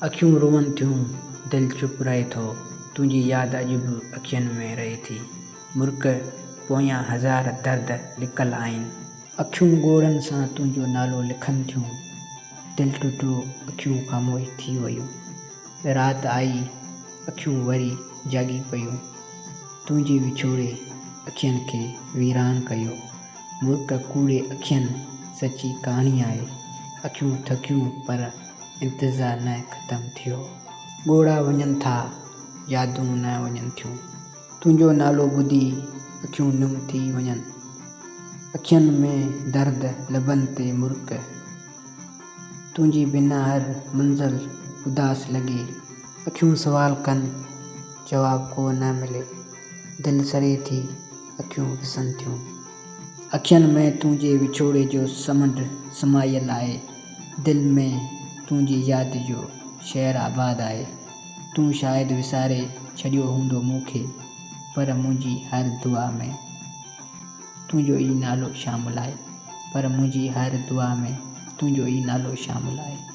اکيون روئن ٿيون، دل چپ رهي ٿو. تنهنجي ياد اڄ به اکين ۾ رهي ٿي. مرڪ پويان هزار درد لڪل آهن. اکيون ڳوڙهن سان تنهنجو نالو لکن ٿيون. دل ٽٽو، اکيون خاموش ٿي ويون. رات آئي، اکيون وري جاڳي پيون. تنهنجي وڇوڙي اکين کي ويران ڪيو. مرڪ ڪوڙي اکين سچي ڪهاڻي آهي. اکيون ٿڪيون پر انتظار نه ختم ٿيو. ڳوڙها وڃن ٿا، يادون نه وڃن ٿيون. تنهنجو نالو ٻڌي اکيون نم ٿي وڃن. اکين ۾ درد لبن تي مرڪ. تنهنجي بنا هر منزل اداس لڳي. اکيون سوال ڪن، جواب ڪو نه ملي. دل سڙي ٿي، اکيون وسن ٿيون. اکين ۾ تنهنجي وڇوڙي جو سمنڊ سمايل آهي. دل ۾ تنهنجي ياد جو شهر آباد آهي. تون شايد وساري ڇڏيو هوندو مون کي، پر منهنجي هر دعا ۾. تنهنجو ئي نالو شامل آهي. پر منهنجي هر دعا ۾ تنهنجو ئي نالو شامل آهي.